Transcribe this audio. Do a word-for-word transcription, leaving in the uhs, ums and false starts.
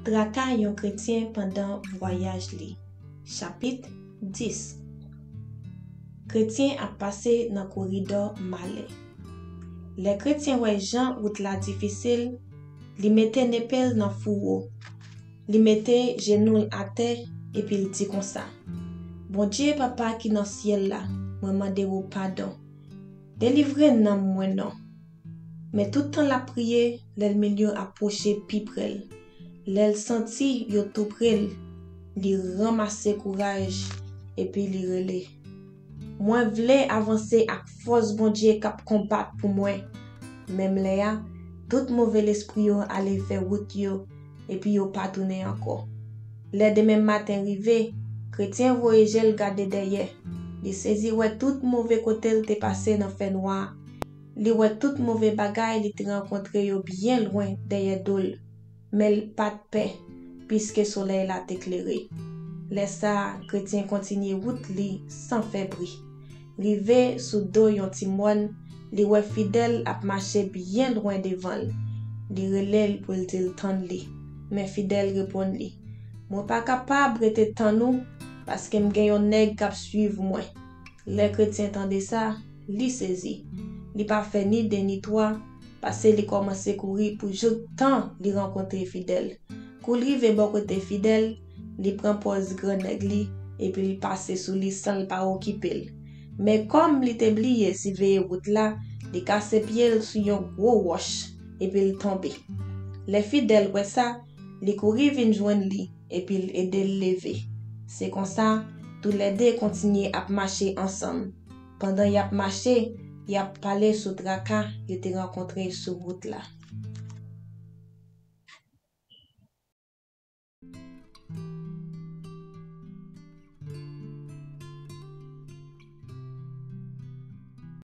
Traka yon kretyen pandan vwayaj li. Chapit dis. Kretyen ap pase nan koridò malè. Lè kretyen wè jan wout la difisil, li mete nepe l nan fouwo. Li mete jenou l atè epi l di konsa, Bondye Papa ki nan syèl la, mwen mande w padon. Delivre nanm mwen non. Men tout tan l ap priye, lènmi l yo ap pwoche pi pre l. Lè l santi yo tou pre l, li ranmase kouraj epi li rele, Mwen vle avanse ak fòs Bondye k ap konbat pou mwen. Menm lè a, tout move lespri yo ale fè wout yo epi yo pa tounen ankò. Lè demen maten rive, kretyen voye je l gade dèyè. Li sezi wè tout move kote l te pase nan fènwa a. Li wè tout move bagay li te rankontre yo byen lwen dèyè do l, men l pa t pè, piske solèy la te klere. Lè sa a, kretyen kontinye wout li san fè bri. Rive sou do yon ti mòn, li wè Fidèl ap mache byen lwen devan l. Li rele l pou l di l tann li. Men Fidèl reponn li, Mwen pa kapab rete tann ou, paske m gen yon nèg k ap swiv mwen. Lè kretyen tande sa, li sezi. Li pa fè ni de ni twa, pase li kòmanse kouri pou jouk tan li rankontre Fidèl. Kou l rive bò kote Fidèl, li pran pòz gran nèg li, epi l pase sou li san l pa okipe l. Men kòm li te bliye siveye wout la, li kase pye l sou yon gwo wòch, epi l tonbe. Lè Fidèl wè sa, li kouri vin jwenn li, epi l ede l leve. Se konsa, toulède kontinye ap mache ansanm. Pandan y ap mache, y ap pale sou traka yo te rankontre sou wout la.